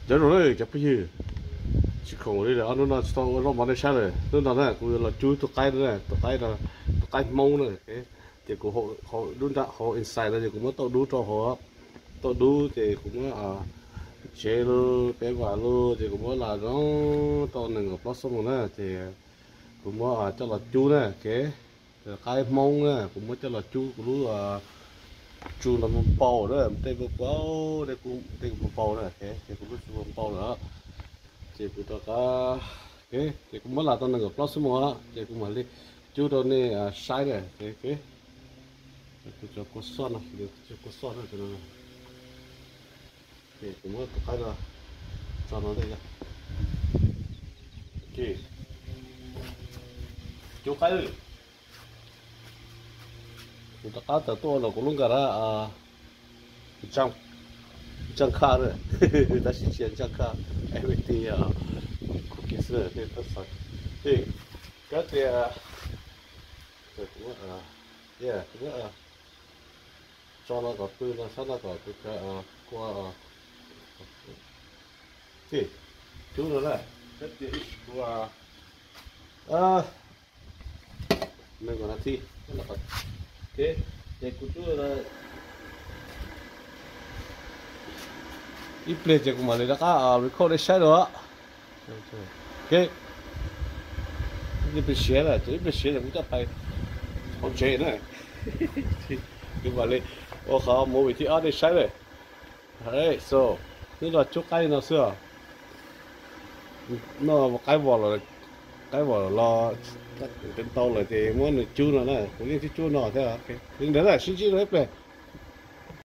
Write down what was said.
Nyob zoo na cov phooj ywg, tsis khoom li lawm, ob hnub no tsis tau ua vlog rau nej saib lawm. Hnub no na kuv yuav los cub tus qaib na, tus qaib, tus qaib Hmoob na. Ces kuv hauv inside no ces kuv muab tauj dub rau hauv, tauj dub ces kuv muab tsev lug, peb vam lug ces kuv muab lam zoo tau nees nkaum plaub xuab moos na ces kuv muab coj los cub na. Qaib Hmoob na kuv muab coj los cub kuv lub tsu no mus npau na, tej npau, tej npau na, ces kuv lub tsu npau lawm. Ces kuv rov qab, ces kuv muab lam tau nees nkaum plaub xuab moos ces kuv mam li cub rau nej saib na. Kuv cov kua xoj no, cov kua xoj no, kuv muab tus qaib no tso no ntej. Cub qaib, kuv rov qab tawm tuaj los kuv lub nkas na, ntsaaj khaj na, tab sis tsis yog ntsaaj khaj, everything yog cookies na, tej tab xav. Kab tias, tso no kom pw no, sab no kom pw kua, cub no na, kab tias ib ua nees nkaum nas this, ces kuv cub ib pliag ces kuv mam li rov qab record nej saib dua. Ib pliag siav na, ces ib pliag siav ces kuv coj pais hauv tsev na. Kuv mam li ua qhov movie thib ob nej saib na. So, hnub no cub qaib no xwb os. No qaib vom, qaib vom los ntau lawm ces muab nws cub no na, kuv yeej cub cub no thiab. Li ntawd na, sib ntsib dua ib pliag.